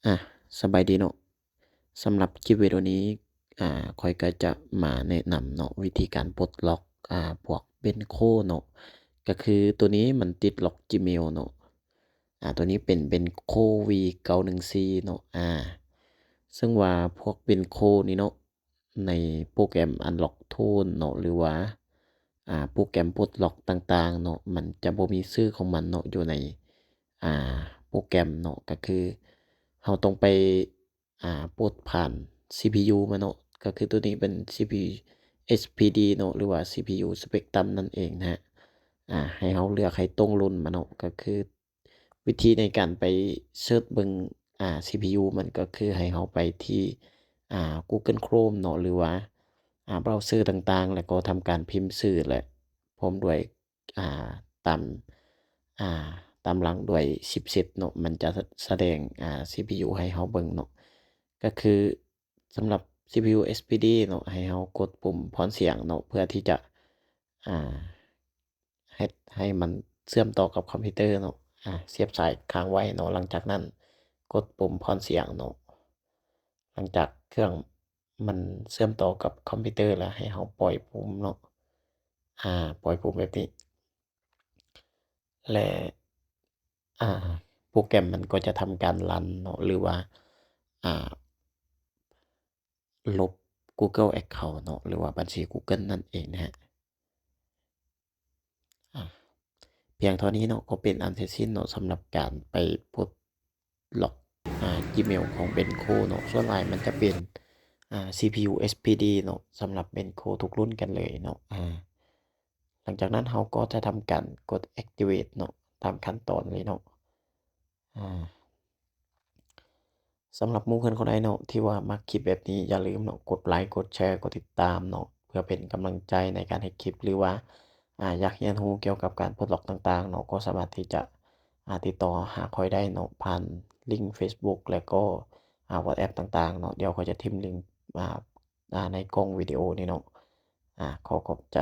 ອ່າ ສະບາຍດີເນາະ. ສຳລັບຄລິບວິດີໂອນີ້ ອ່າ ຂ້ອຍກໍຈະມາແນະນຳເນາະ ວິທີການປົດລັອກ ອ່າ ພວກເບັນໂຄເນາະ. ກໍຄືໂຕນີ້ມັນຕິດລັອກ Gmail ເນາະ. ອ່າ ໂຕນີ້ເປັນເບັນໂຄ V ເກົ້າໜຶ່ງສີ່ເນາະ. ອ່າ ເຊິ່ງວ່າພວກເບັນໂຄນີ້ເນາະ ໃນໂປຣແກຣມ Unlock Tool ເນາະ ຫຼືວ່າ ອ່າ ໂປຣແກຣມປົດລັອກຕ່າງໆເນາະ ມັນຈະບໍ່ມີຊື່ຂອງມັນເນາະ ຢູ່ໃນ ອ່າ ໂປຣແກຣມເນາະ. ກໍຄືເຮົາຕ້ອງໄປ ອ່າ ປົດຜ່ານ CPU ມາເນາະ. ກໍຄືໂຕນີ້ເປັນ CPU SPD ເນາະ ຫຼືວ່າ CPU Spectrum ນັ້ນເອງນະ. ອ່າ ໃຫ້ເຮົາເລືອກໃຫ້ຕົງລຸ້ນມາເນາະ. ກໍຄື ວິທີໃນການໄປເສີດເບິ່ງ ອ່າ CPU ມັນກໍຄືໃຫ້ເຮົາໄປທີ່ ອ່າ Google Chrome ເນາະ ຫຼືວ່າ ອ່າ ເບຣາເຊີຕ່າງໆ ແລ້ວກໍທຳການພິມຊື່ ແລະ ພ້ອມດ້ວຍ ອ່າ ຕາມ ອ່າ ຕາມຫຼັງດ້ວຍຊິບເຊັດເນາະ. ມັນຈະສະແດງ ອ່າ CPU ໃຫ້ເຮົາເບິ່ງເນາະ. ກໍຄືສຳລັບ CPU SPD ເນາະ ໃຫ້ເຮົາກົດປຸ່ມພອນສຽງເນາະ ເພື່ອທີ່ຈະ ອ່າ ເຮັດໃຫ້ມັນເຊື່ອມຕໍ່ກັບຄອມພິວເຕີເນາະ. ອ່າ ສຽບສາຍຄ້າງໄວ້ເນາະ. ຫຼັງຈາກນັ້ນກົດປຸ່ມພອນສຽງເນາະ. ຫຼັງຈາກເຄື່ອງມັນເຊື່ອມຕໍ່ກັບຄອມພິວເຕີແລ້ວ ໃຫ້ເຮົາປ່ອຍປຸ່ມເນາະ. ອ່າ ປ່ອຍປຸ່ມແບບນີ້ ແລະ ອ່າ ໂປຣແກຣມມັນກໍຈະທຳການຣັນເນາະ ຫຼືວ່າ ອ່າ ລົບ Google Account ເນາະ ຫຼືວ່າບັນຊີ Google ນັ້ນເອງນະຮະ. ອ່າ ພຽງເທົ່ານີ້ເນາະ ກໍເປັນອັນເສັດສິ້ນເນາະ ສຳລັບການໄປປົດລັອກ ອ່າ Gmail ຂອງເບັນໂຄເນາະ. ສ່ວນຫຼາຍມັນຈະເປັນ ອ່າ CPU SPD ເນາະ ສຳລັບເບັນໂຄທຸກລຸ້ນກັນເລີຍເນາະ. ອ່າ ຫຼັງຈາກນັ້ນເຮົາກໍຈະທຳການກົດ activate ເນາະ ຕາມຂັ້ນຕອນເລີຍເນາະ. ອ່າ ສຳລັບໝູ່ເພື່ອນຄົນໃດເນາະ ທີ່ວ່າມັກຄລິບແບບນີ້ ຢ່າລືມເນາະ ກົດໄລ ກົດແຊ ກົດຕິດຕາມເນາະ ເພື່ອເປັນກຳລັງໃຈໃນການເຮັດຄລິບ ຫຼືວ່າ ອ່າ ຢາກຮຽນຮູ້ກ່ຽວກັບການປົດລັອກຕ່າງໆເນາະ ກໍສາມາດທີ່ຈະ ອ່າ ຕິດຕໍ່ຫາຂ້ອຍໄດ້ເນາະ ຜ່ານລິງ Facebook ແລະກໍ ອ່າ WhatsApp ຕ່າງໆເນາະ. ດຽວຂ້ອຍຈະຖິ້ມລິງ ອ່າ ອ່າ ໃນກ່ອງວິດີໂອນີ້ເນາະ. ອ່າ ຂໍຂອບໃຈ.